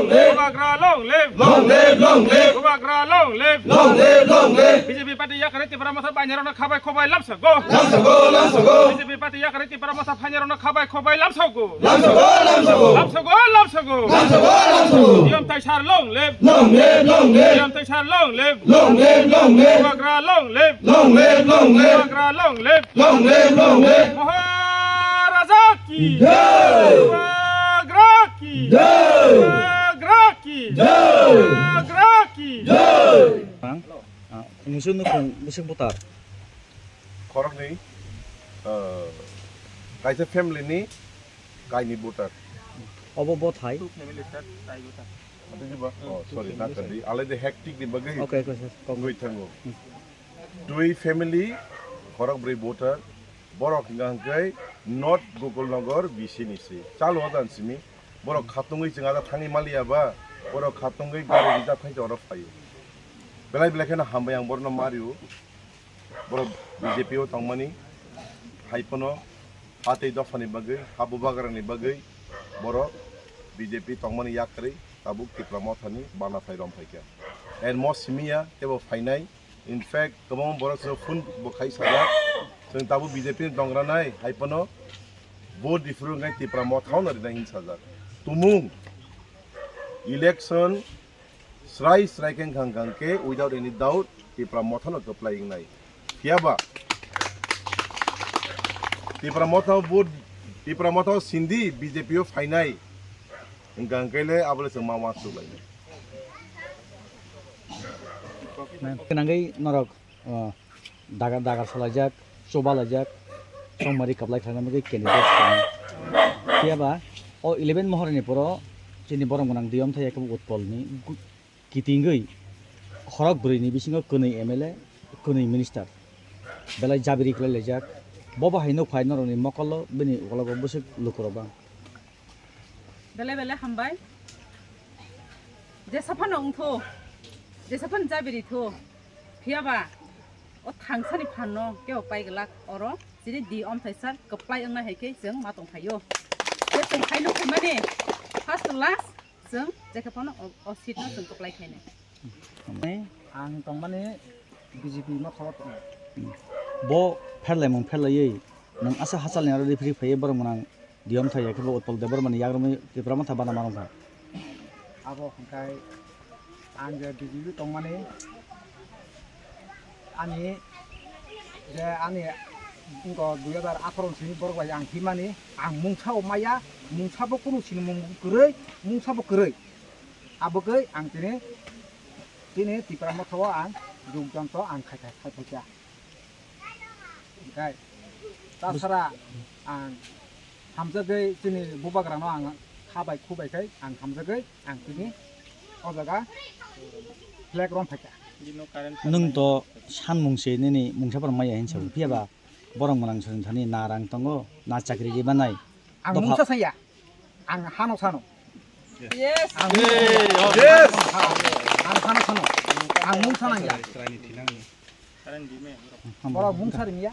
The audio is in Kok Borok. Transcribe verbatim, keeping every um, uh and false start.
Bubagra long live! Long live, long live! Bubagra long live! Long live, long live! B J P party yakarwi Tipra Motha bainirokno khabai khobai lamsago. Lamsago, lamsago. B J P party yakarwi Tipra Motha phainirokno khabai khobai lamsago. Lamsago, lamsago. Lamsago, lamsago. Lamsago, lamsago. Diyom Taisar long live! Long live, long live! Diyom Taisar long live! Long live, long live! Bubagra long live! Long live, long live! Bubagra long live! Long live, long live! Maharaja ki! Jai! Bubagra ki! Jai! Bubagra ki! Jai! Bubagra ki! Jai! Ang, ah, nungsu nukhung bwswk butar. Khoroknwi, ah, kaisa family ni kaini voter. Obo bo thai. Oh, sorry, na kadi. Alai de hectic ni bagwi. Okay, okay, sir. Kok. Gwi thango. Dui family, khorok bwrwi voter, borok hwnka hwnkhe North Gokulnagar B C ni se. Chalo dan simi, borok khatungwi chwng ada thangwi maliya ba, borok khatungwi gari reserve khai oro phaio. Belai belai kheno hambai ang borokno mario. Borok B J P o tongmani, hai phano ha tei dophani bagwi, ha bubagrani bagwi borok B J P tongmani yakarwi tabuk Tipra Mothani bana phai rom phaikha. Ermo simiya tebo phainai. In fact, kwbangma borok chwng phone bo khai sajak. Chwng tabuk B J P ni tongranai, hai phano vote diphuru wngkha Tipra Mothano rinai hin sajak. Tumung election srai srai khe wngkha wngkha khe without any doubt Tipra Mothano kwplai wngnai. Phiyaba Tipra Motha vote, Tipra Motha sindi B J P o phainai wngkha wngkha le abole chwng ma uansuk lainai. Gwnangwi norok, o, dagar, dagar salaijak, chobalaijak, chongmari kwplai khlaina bagwi candidate tongo. Phiyaba o eleven mohorni poro chini borok gwnang Diyom Thai Yakhub Utpolni gu-, kitingwi khorok bwrwini bisingo kwnwi M L A, kwnwi minister belai jabiri khlai laijak. Bo bahai nuk phai norokni mokolo bini ukologo bwswk lukurok bang. Belai belai hambai. Jesa phano wngtho, jesa phano jabiri tho, phiyaba o thangsani phanno kebo pai glak oro chini Diyom Thai sir kwplai wngnai hai khe chwng ma tong phaio. Je chwng khaino khaimani first to last chwng jekhe phano o, o seat no chwng kwplai khainai. Ang tongmani B J P motha o tongo. Bo pherlaimung pherlaiwi nwng asa hachalni aro referee phaiwi borok mwnang Diyom Thai Yakhub Utpol Debbarmani yagrumwi Tipra Motha bana ma rwngkha. Abo hwnkhe ang je B J P tongmani, ani je ani wngkha dui hazar atharo ni simi borok bai ang himani, ang mungsa bo maya, mungsa bo kunu sinimung kwrwi, mungsa bo kwrwi. Abogwi ang tini, tini Tipra Motha o ang jogdanto ang khai khai khai phaikha. Hingkai, tasara ang hamjagwi chini bubagrano ang kha bai khu bai khai ang hamjagwi ang tini o jaga flag rom phaikha. Nwng to sanmung se nini mungsa phano maya hinwi sabo, phiya ba borok mwnang swrwng thani na rang tongo, na chakri ri manai. Ang mungsa saya. Ang hano sano. Yes. Yes. Ang hano sano. Ang mungsa nangya. Borok mungsa ringya.